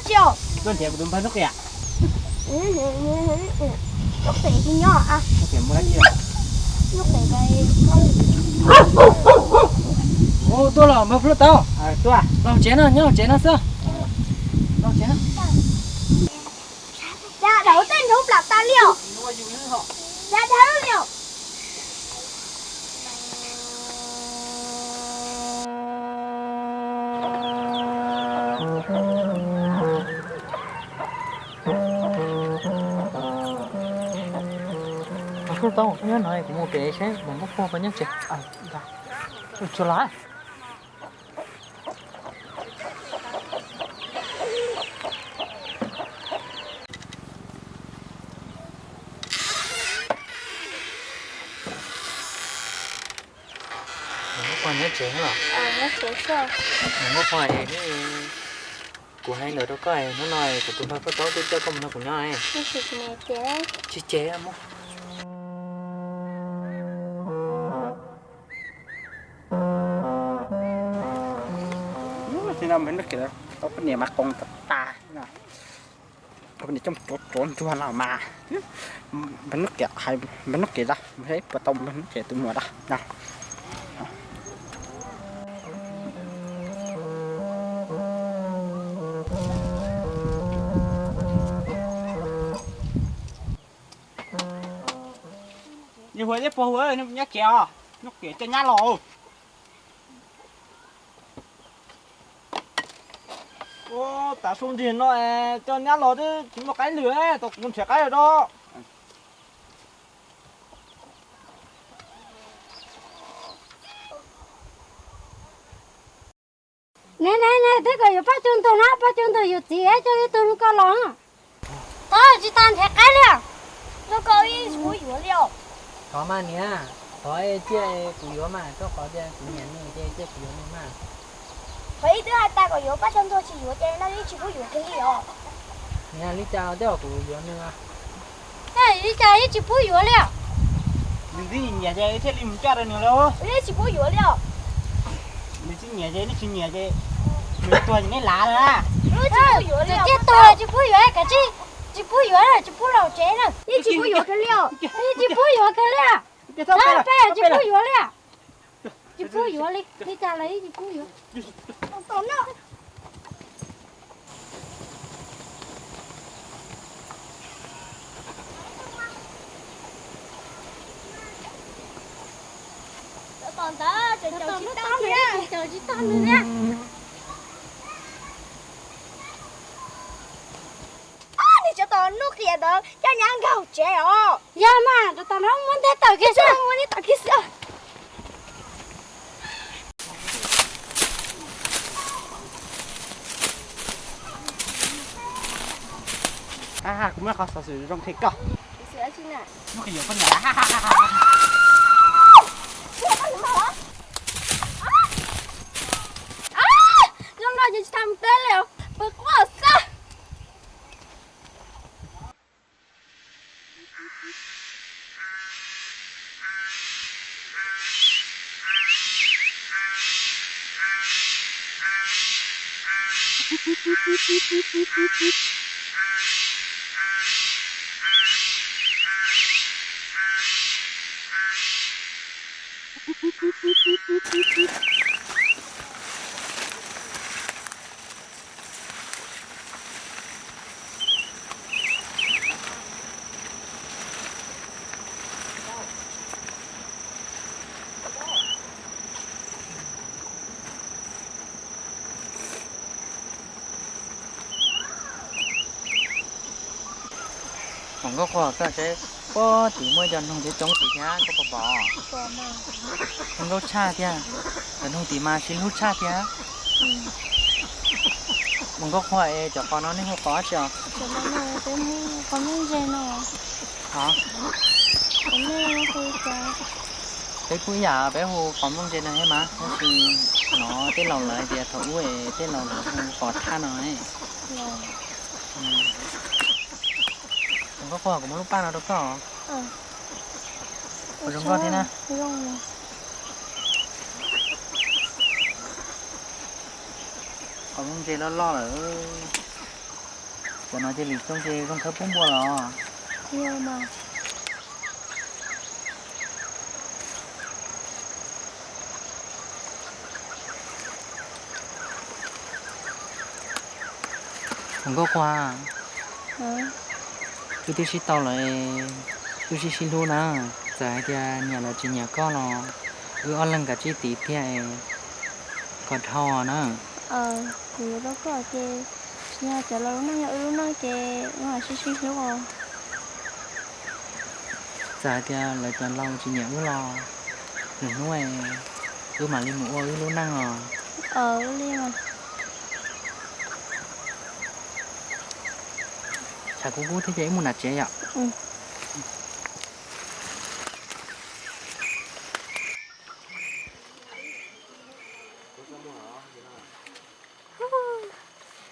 Tuaj nrhiav kuv tus npawg Hnub Qiam. Hnub Qiam tsis nyob. Hnub Qiam mus dab tsi? Ua tuaj los npawg Hluj Tau. Tuaj los tsev no, nyob hauv tsev no xwb. Los tsev no. Cas daum tej nrov plam tas li os. Cas dhawv li os. Hluj Tau, nyob no kuv mus pem saib Vam Nkauj Qhua puas nyob tsev. Tsuas los. Vam Nkauj Qhua nyob tsev los? Vam Nkauj Qhua, kuv hais ntawd rau koj, hnub no kuv tus npawg Hluj Tau tuaj coj koj mus nrog kuv nyob. Tsis ces mus. Hnub no npawg Hnub Qiam tau poj niam mas qoos tas tas, poj niam coj tsuav tsuav ntsuag no mas. Npawg Hnub Qiam hais, npawg Hnub Qiam da, mus saib puas tau npawg Hnub Qiam tus muam da. Yus hu thiab puas hu, nyob tsev os, Hnub Qiam coj nyab los. Ua, tav su nrig no es coj nyab los twb tsis muaj qaib lwm, tau kuv nrhiav qaib rau. Ne ne ne, twb kom yuav paj caug ntug na, paj caug ntug yus txiv coj ib tug zoo koj los. Tod tsis tas nrhiav qaib li. Zoo koj ib tsis pub yuav li os. Thov mas niam, thov ciaj kuv yuav mas, rau qhov tias kuv nyiam nws ces ciaj kuv yuav nws mas. Thov ib twb hais tas kom yuav paj caug ntug tsis yuav ces no ib tsis pub yuav kiag li os. Niam, li cas los twb kom kuv yuav nws. Li cas ib tsis pub yuav li. Nws twb nyiam ces thiaj li mus coj rau nws lauj. Ib tsis pub yuav li os. Nws tsis nyiam ces neb tsis nyiam ces nws tuag ces neb lav na. Tsis tuag tsis pub yuav, kav tsij, tsis pub yuav, tsis pub los tsev na. Ib tsis pub yuav kiag li os. Ib tsis pub yuav kiag li. Tsis pub yuav li. Tsis pub yuav li, li cas los ib tsis pub yuav. Tom ntawd caum tsis tau nws thiab. Nws cov tom Hnub Qiam ntawd coj nyab nkaug tsev os. Yog mas, rau tom no muab nte tawm kiag xwb, muab neb tawm kiag xwb. Kuv muaj qhov xov xwm zoo qhia koj. Hnub Qiam yuav poj niam lawm. Zoo no ces tsis tas mus teb li os, pw quaj xwb. Vam Nkauj Qhua, koj saib puag tim muaj cov noog coob coob tid thiab, koj puas pom? Zoo nkauj tshaj tiag. Cov noog tid mas sib hlub tshaj tiag. Vam Nkauj Qhua, es cov qos no nej hu qos dab tsi os? Qos nplooj ntse no. Peb kuj ib yam, peb hu qos nplooj ntse no thiab mas, tab sis no tej laus lawv hais tias thaum ub es tej laus lawv hu qos thaj no. Vam Nkauj Qhua, kuv muab lub paj no rau koj. Kuv zoo nkauj thiab na. Qos nplooj ntse loj loj lawm. Cov no ces lwm xyoo ces zoo khawb pub npua los? Yog mas. Hluas nkauj Qua, wb twb sib tau lawm, wb sib sib hlub na. Txawm hais tias nyiam los tsis nyiam koj los wb ob leeg kav tsij tiv tiag es kom dhau na. Kuv yuav tau koj ces tsis yog cov laus lub neej, yog wb lub neej ces wb mam sib sib hlub os. Txawm hais tias lawv cov laus tsis nyiam wb los lwm hnub wb mam li mus ua wb lub neej os. Tshav kub kub thiab ces wb mus nram tsev yom.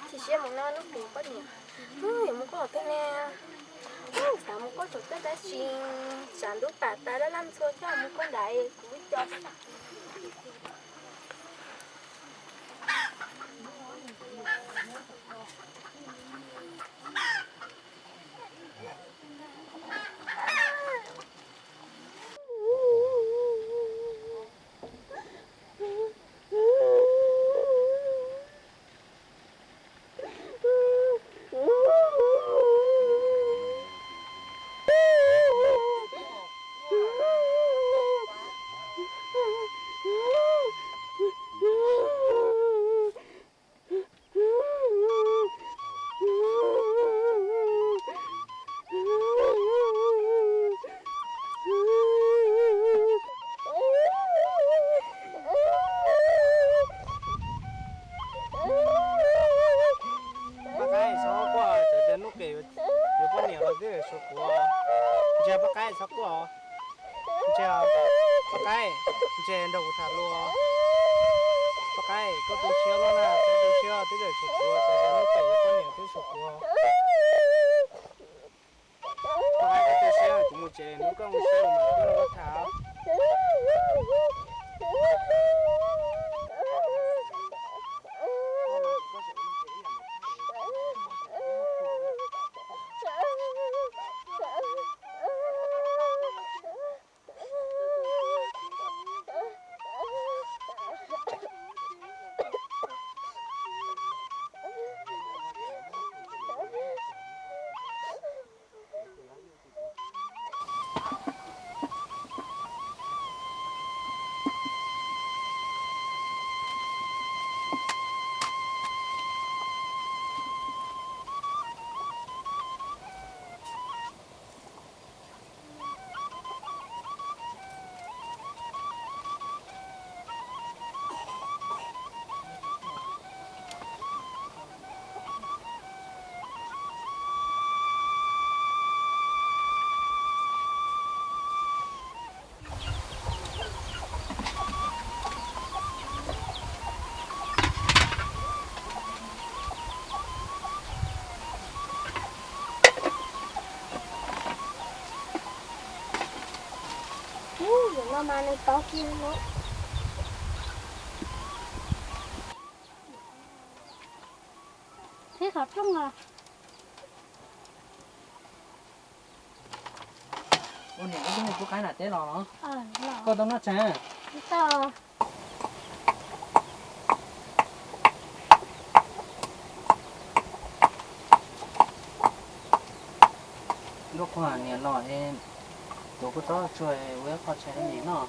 Tsis siab mus no hnub puv poj niam, yuav mus koj los twg ne? Xav mus koj tsaum twg tab sis tshav ntuj pam tas laj laj ntxhua coj mus koj nrad kuv co. Poj qaib, txhob quaj, txawm tias hnub pem yuav poj niam los twb yuav tshuav kuv. Ntsia poj qaib, txhob quaj. Ntsia, poj qaib, ntsia nrog kuv tham lus. Poj qaib, koj tu siab loj na, koj tu siab twb yuav tshuav kuv, txawm tias hnub pem yuav poj niam twb tshuav kuv. Poj qaib, koj tu siab, kuv mus tsev, hnub koj mus tsev mas koj nrog koj tham. Ub, zaum no mas nws tau kiag lawm. Thiab qhov rooj os. Ua niam, wb twb mus pub qaib nram teb los los? Koj tau noj tshais? Nkauj Qua, niam los es tuav kua txob tsuag ua ib qho tshais rau niam noj.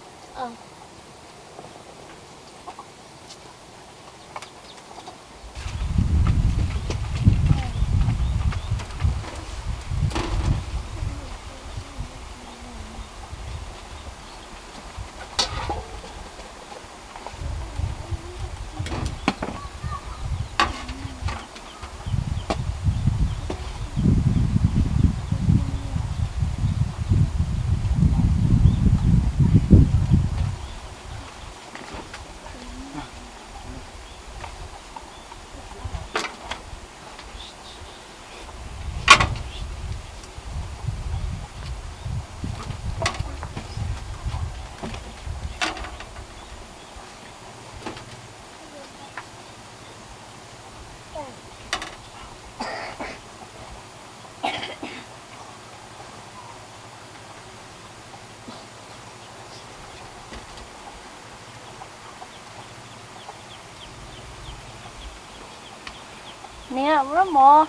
Niam, ua lub mov.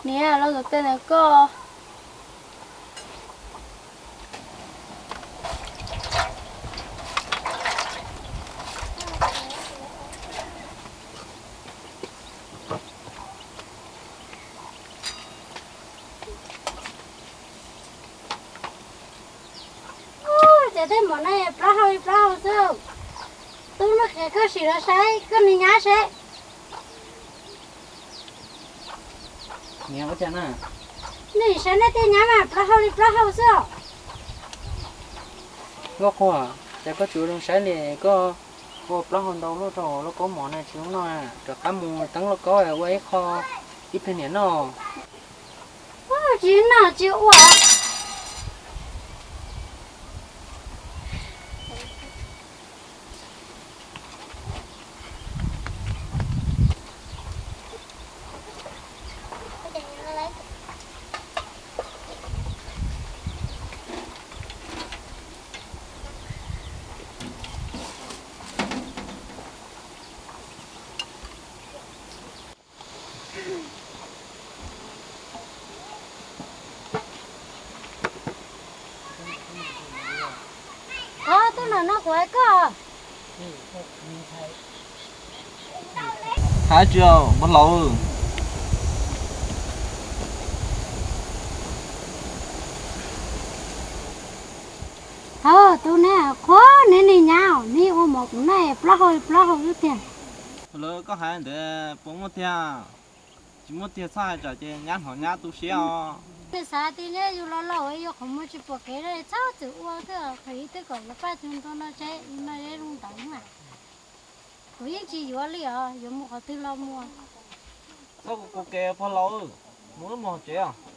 Niam, los tus tes ntawm koj. Ces tej mov no plaub hau li plaub hau xwb. Tub, koj sim los saib koj niag nyab seb. Niam, ua cas na? Nej saib nej tej nyab mas plaub hau li plaub hau xwb os. Nkauj Quag, cas koj tsis ua zoo saib li, koj ua plaub hau ntau luaj rau lauj kaub mov na, tsis zoo noj, rov qab mus teeb lauj kaub ua ib qho ib pliag niam noj. Tsis noj tsis ua. Tub, no no kuv hais koj. Hais tsis, npawg laus. Hos, tus ne qhuav ne, niag nyab, neb ua mov kuv noj plaub hau plaub hau xwb tiag. Lawv, koj hais ntawd puas muaj tiag? Tsis muaj tiag txhob hais tsam ces nyab hnov nyab tu siab os. Neb xav tias neb yus laus laus yuav qhov muag tsis pom kev, txhob txwm ua xwb, qhov ib twb kom yuav paj tug nrog no tsev, no zoo ntawd mas kuv yeej tsis yuav li os, yuav mus qhov twg los mus. Txhob kuv kev pog laus, mus lub mos tsev os.